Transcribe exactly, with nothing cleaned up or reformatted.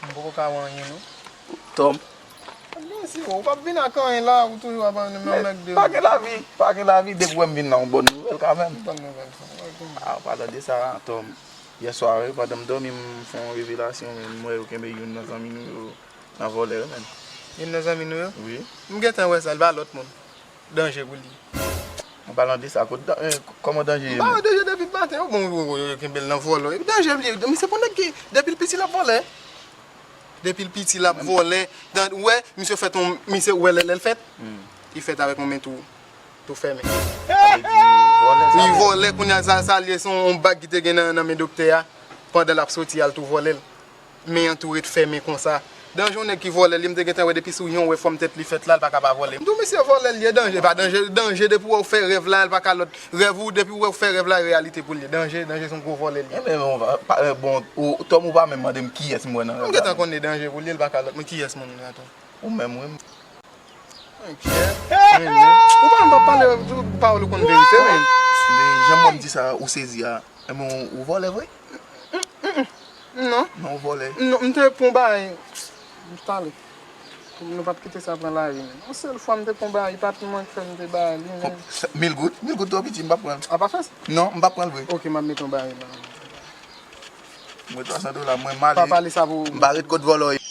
M poko ka wè anyen non. Tòm. Byen si, ou p ap vin ak anyen la, ou toujou ap anyen menm nèg de. Pa gen lavi, pa gen lavi, depi w wè m vin la, yon bòn nouvèl kanmenm. Bòn nouvèl sa. Ah, an palan de sa, Tòm, yè swa, wi, pandan m dòmi, m fè yon revelasyon, men m wè yo kenbe youn nan zanmi nou yo nan vòlè, wi, men. Youn nan zanmi nou yo? Wi. M gentan wè sa, li pa lòt moun. Danje pou li. An palan de sa, kot dan-, eh, kòman Danje ye menm? M pa wè Danje depi maten, yo, bon, yo, yo, yo kenbe l nan vòlè. Danje li ye, misye pou nèg ki, depi l piti l ap vòlè. Depi l piti l ap vòlè. Dan, ou wè, misye fèt on, misye, ou wè lè, lè l fèt? Hmm. Li fèt avèk on men tou, tou fèmen. Sa vle di, vòlè sa. Li vòlè, kounye a, sa, sa l ye, se on, on bag ki te gen nan, nan men doktè a. Pandan l ap soti, al tou vòlè l. Men an tou ret fèmen konsa. Danje yon nèg ki vòlè li, m te gentan wè depi sou yon wè fòm tèt li fèt la, l pa ka pa vòlè. M di w, mesye vòlè l ye, Danje, pa Danje, Danje depi w wè w fè rèv la, l pa ka lòt. Rèv ou, depi w wè w fè rèv la, reyalite pou l ye. Danje, Danje se yon gwo vòlè l ye. Enben, bon, pa, eh, bon, ou, Tòm, ou pa menm mande m kiyès m wè nan rèv la. M gentan konnen Danje pou l ye, l pa ka lòt. Men kiyès moun nan, Tòm? Ou menm, wi. Ok. Ou pa menm pa pale, ou pawòl ou konn verite, men. Men jan mwen m di sa, ou sezi a. Enben, ou, ou vòlè vre? Non. Non, ou vòlè. Non, m te pran bagay. M t ale. Nou p ap kite sa pran lari, men. Yon sèl fwa m te pran bagay, patnè mwen k fè m te ba li, men. Mil goud? Mil goud twò piti, m p ap pran l. A pa fè sa? Non, m p ap pran l vre. Ok, m ap mete yon bagay la. Mwen twa san dola, mwen m ale. Pa pale sa pou. M pa ret kot vòlò yo.